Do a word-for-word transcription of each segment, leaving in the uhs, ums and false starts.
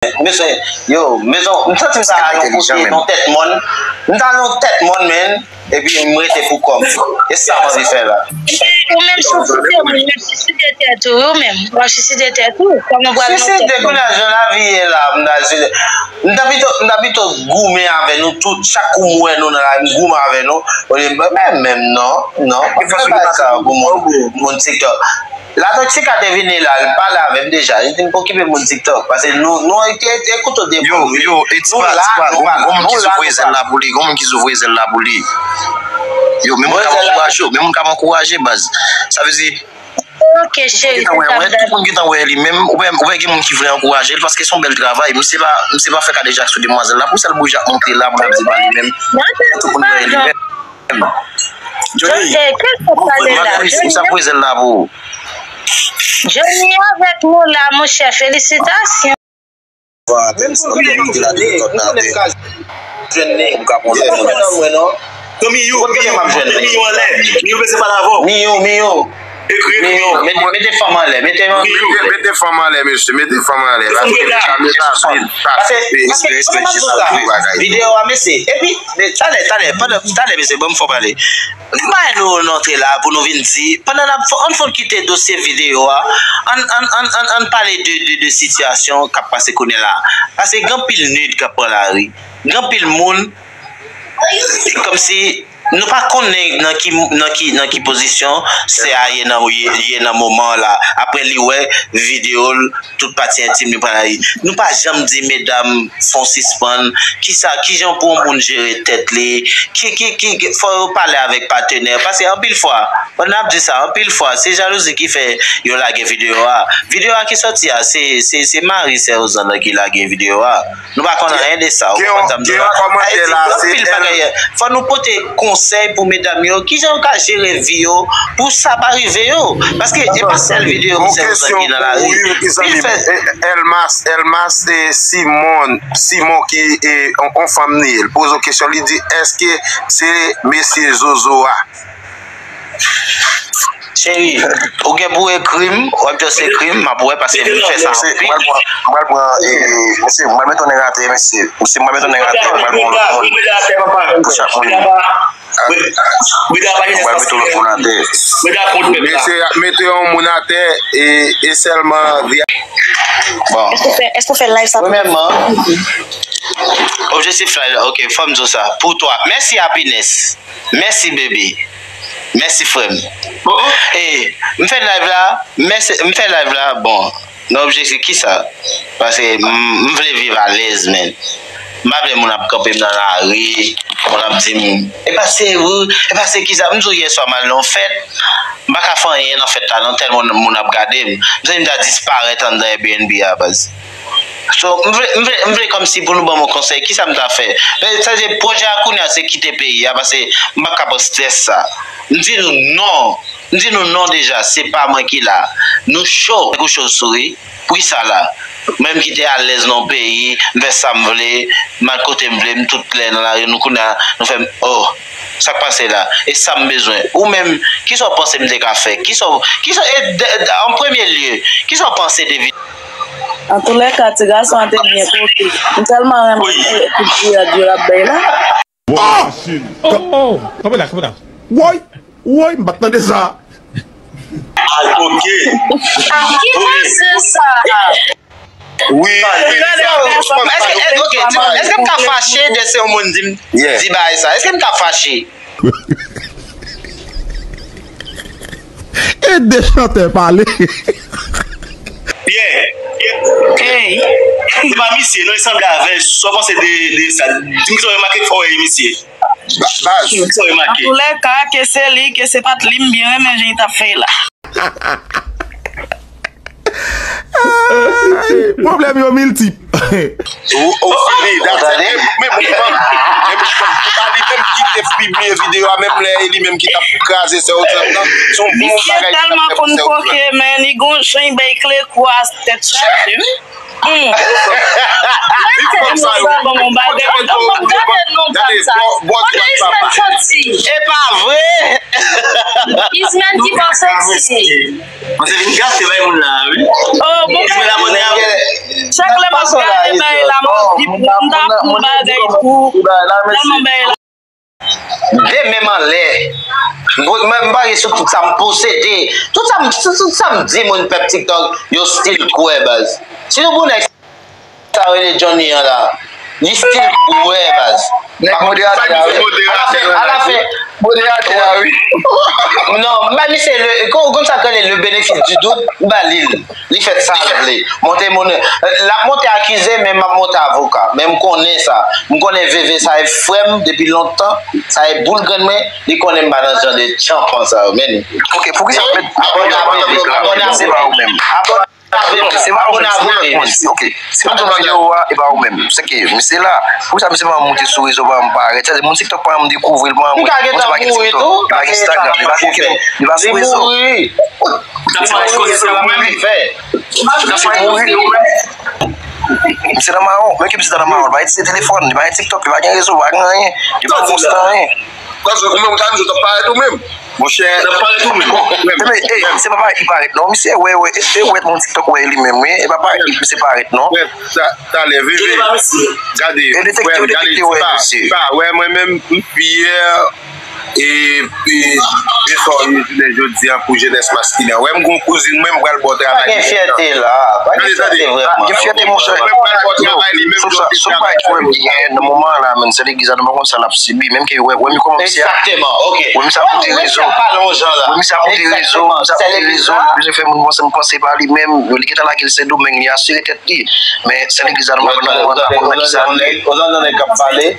Mesye, yo, mesye, m santi m ta nan kote, nan tèt mòn. M ta nan tèt mòn, men, epi m rete pou kò m. E sa m anvi fè la. Ou menm, si w siside, ou menm, siside tèt ou, ou menm, w ap siside tèt ou. Kòman w pral nan tèt mòn? Siside, kounye a, jan lavi ye la, m ta siside. M ta pito, m ta pito goumen avè nou tout, chak kou m wè nou nan lari, m goumen avè nou. Olye, men, men, non, non, m pa fè bagay sa pou moun, moun TikTok. Lato Chika te vini la, li pale avè m deja. Li di m pa okipe moun TikTok. Paske nou, nou e, e, e kouto de bò. Yo, yo, e Tipa, Tipa, gon, gon moun ki sou voye zèl la pou li, gon moun ki sou voye zèl la pou li. Yo, men moun k ap ankouraje yo, men moun k ap ankouraje, baz. Sa vle di, tout moun gentan wè, tout moun gentan wè li menm, ou wè, ou wè gen moun ki vle ankouraje l, paske se yon bèl travay. Misye pa, misye pa fè kadejak sou demwazèl la, pou sèl bouj ap montre la, pou l ap di pa li menm. Tout moun wè li menm. Johnny, Johnny, kèk moun pale la, Johnny, sa poze l la pou ou. Johnny avèk nou la, monchè, felisitasyon. Menm si w vle, m konnen m ka jwenn li. M ka pran fè nan mwen, non. Miyou, Miyou, Miyou anlè. Miyou bezwen pale avè w. Miyou, Miyou. Ekri, ekri. Miyou, mete, mete fanm anlè, mete fanm anlè. Mete, mete fanm anlè, mesye, mete fanm anlè. Paske, paske, paske, kòman m ap di w sa? Videyo a, mesye. Epi, talè, talè, pandan, talè, mesye, ban m fè w pale. Li pa nou, nou antre la pou nou vin di, pandan n ap, ann fon kite dosye videyo a, ann, ann, ann, ann, ann pale de, de, de sitiyasyon k ap pase kounye la. Paske gen anpil nid k ap pran lari. Gen anpil moun, se kòmsi nou pa konnen nan ki, nan ki, nan ki pozisyon sè a ye nan, ye, ye nan moman la. Apre li wè videyo l, tout pati entim li pral. Nou pa janm di medam fon sispann. Kisa, kijan pou yon moun jere tèt li? Ki, ki, ki, ki- fò yo pale avèk patenè. Paske anpil fwa, pandan n ap di sa, anpil fwa, se jalouzi ki fè yo lage videyo a. Videyo a ki sòti a, se, se, se mari sè Ozan nan ki lage videyo a. Nou pa konn anyen de sa, ou konprann sa m di w la? Sa vle di, gen anpil bagay, fò nou pote konsèy pou medam yo, kijan yo ka jere vi yo, pou sa pa rive yo. Paske e pa sèl videyo misye ki nan lari. Wi, mezanmi, Elmas, Elmas, e Simon, Simon ki, e, on, on fanm li ye. L poze w kesyon, li di, èske se mesye Zozo a? Cheri, ou gen pou ekri m, w ap just ekri m, m ap wè, paske m fè sa anpil. Mwen pral pran, mwen pral pran, e, mesye, mwen mete yon nèg atè, mesye. Mesye, mwen mete yon nèg atè, mwen pral pran yon lòt moun. Pou chak moun. Mwen pral mete yon lòt moun atè. Mesye, y ap mete yon moun atè, e, e sèlman via- Bon. Èske w fè, èske w fè live sa? Premyèman, objektif la, ok, fò m di w sa. Pou twa. Mèsi, Happiness. Mèsi, baby. Mèsi, frè m. E, m fè live la, mèsi, m fè live la, bon, nan objektif kisa? Paske m, m vle viv alèz, men. M pa vle moun ap kanpe m nan lari, moun ap di m, e pa se ou, e pa se kisa. M di w yè swa m al nan yon fèt, m pa ka fè anyen nan fèt la, non, tèlman moun ap gade m. M santi m ta disparèt anndan Airbnb a, baz. So, m vle, m vle, m vle kòmsi pou nou ban m yon konsèy, kisa m ta fè? Men, sa vle di pwojè a kounye a se kite peyi a, paske m p ap ka pran strès sa. M di nou non. M di nou non deja, se pa mwen ki la. Nou cho, quelque chose sourit, pri sa la. Mwen m ki te alèz nan yon peyi, m fè sa m vle, m al kote m vle, m tout lè nan lari, nou kounye a, nou fè m, oh, sa k pase la? E sa m bezwen. Ou menm, kisa w panse m te ka fè? Kisa w, kisa, e, de, de, an premye lye, kisa w panse de vi- Antoulèka, ti gason an te byen koke. M tèlman renmen, e, ti djirad yo l ap bay la. Oh, oh, kanpe la, kanpe la. Woy, woy, m pa t tande sa. Al koke. Ki mesye sa? Wi. Èske, èske, ok, èske m ka fache de se yon moun di m, di bagay sa? Èske m ka fache? E de chantè pale. Pierre. Hey. Se pa misye, non, li sanble avè l. Sa w panse de, de sa? Di m sa w remake k fè w wè misye. Baz. Di m sa w remake. Antoulèka, ke se li, ke se pa t li, m byen renmen jan li t ap fè la. Ay, pwoblèm yo miltip. Ou, ou fini, that's it. Men, men, men, men, men, se pa li menm ki te pibliye videyo a, menm lè e li menm ki t ap kraze sè Ozan nan. Se yon bon bagay ki t ap fè pou sè Ozan. Misye tèlman konn koke, men li gon jan li bay kle kou a tèt chaje, wi. Hmm. Li fè sa yo. Bon, bon, bagay. Bon, bon, gade non, gade, bò, bò dwat papa. Ismaël ki pa santi. E pa vre. Ismaël ki pa santi. Mwen se vin gate bay moun la, wi. Oh, bon. Ismaël abone avè. Chak lè m ap gade bagay la, m ap di pou m ta pou bagay pou tèlman bagay la. Demen m anlè. Mwen, m pare sou tout sa m posede. Tout sa m, tout, tout sa m di moun pèp TikTok, yo still kwè, baz. Si nou pou nèg sa rele Johnny an la, li still kwè, baz. Nèg moderatè a, wi. Alafen, alafen, Moderatè a, wi. Non, m ba misye le, kon, konn sa k rele le bénéfice du doute, m ba li l. Li fè sa l vle. Monte moun, l ap monte akize, men m ap monte avoka. Men m konnen sa. M konnen Veve sa e frè m depi lontan. Sa e boul grenn mwen. Li konnen m pa nan jan de tchanpan sa yo, men. Ok, poukisa w met abòne a Veve? Abòne a Veve. Abòne a Veve. Se pa ou menm, se pa ou menm, se pa ou menm. Ok. Si m ap videyo a, e pa ou menm. Se ke misye la. Poukisa misye pa moute sou rezo pa m parèt? Sa di moun TikTok pa m dekouvri l, pa m wè. Moun sa pa gen TikTok, li pa gen Instagram, li pa gen okenn, li pa sou rezo. Misye mouri. Misye nan mawon, men ke misye ta nan mawon, li pa itilize telefòn, li pa gen TikTok, li pa gen rezo, li pa gen anyen, li pa poste anyen. Paske ou menm, ou ta di, ou t ap parèt ou menm. Monchè. T ap parèt ou menm. Bon, men, ey, misye pa parèt, li parèt non, misye, wè, wè, e, e, wè, moun TikTok, wè, li menm, wi, e pa parèt, misye parèt non. Frè, ta, talè, Veve, gade, frè, gade, se pa, se pa, wè, mwen menm, m fyè, e, e, de sa w ye jounen jodi a pou jenès maskilen. Wè, m gon kouzin, mwen, m pral ba w travay. Pa gen fyète la, pa gen fyète vrèman. Gen fyète, monchè. Mwen pral ba w travay, li menm jan w te travay. Sou bagay pwoblèm ki genyen nan moman an la, menm, se legliz la, nou pa konn sa l ap sibi, menm ke, wè, wè, m kòmanse a, wè, misye ap monte rezo. Wè, misye ap monte rezo, misye ap monte rezo, li bezwen fè moun panse, m panse pa li menm, li gentan lage l Sendomeng, li asire tèt li. Men, se legliz la, nou pa konn nan moman an, nou pa konn nan ki sa l ye.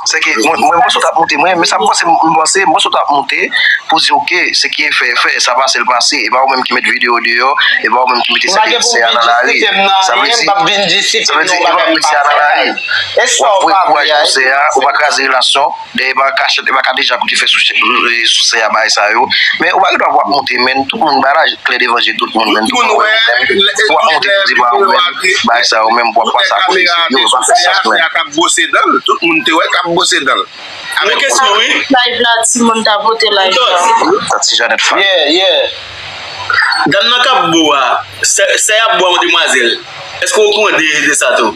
Se ke mwen, mwen, mwen sot ap monte, mwen, men sa m panse, m panse, mwen sot ap monte pou di, ok, se ki e fè, e fè, sa pase, l pase. E pa ou menm ki met videyo deyò, e pa ou menm ki mete sèt de sè a nan lari. Sa vle di, sa vle di, e pa ou met sè a nan lari. W ap voye kouraj pou sè a, ou pa kraze relasyon. Dèyè, e pa kachèt, e pa kadejak ou te fè sou, sou sè a, bagay sa yo. Men ou pa gen dwa pou w ap monte, men tout moun bay la, klè devan je tout moun, men tout moun wè ou menm. W ap monte pou di pa ou menm, bagay sa yo menm, w ap pase akote, yo, w ap fè sa menm. Tout moun te wè k ap bwose dan l. Yon kesyon, wi. Live la, timoun ta pote live la. Sa ti Janèt fè. Yeah, yeah. Dam nan k ap bo a, sè, sè y ap bo a, yon demwazèl. Èske w okouran de, de sa tou?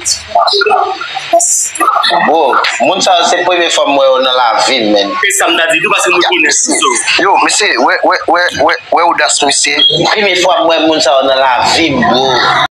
Bro, moun sa yo se premye fwa m wè yo nan lavi m, menn. E sa m ta di tou, paske mwen konnen tout sa. Yo, mesye, wè, wè, wè, wè, wè odas misye. Premye fwa m wè moun sa yo nan lavi m, bro.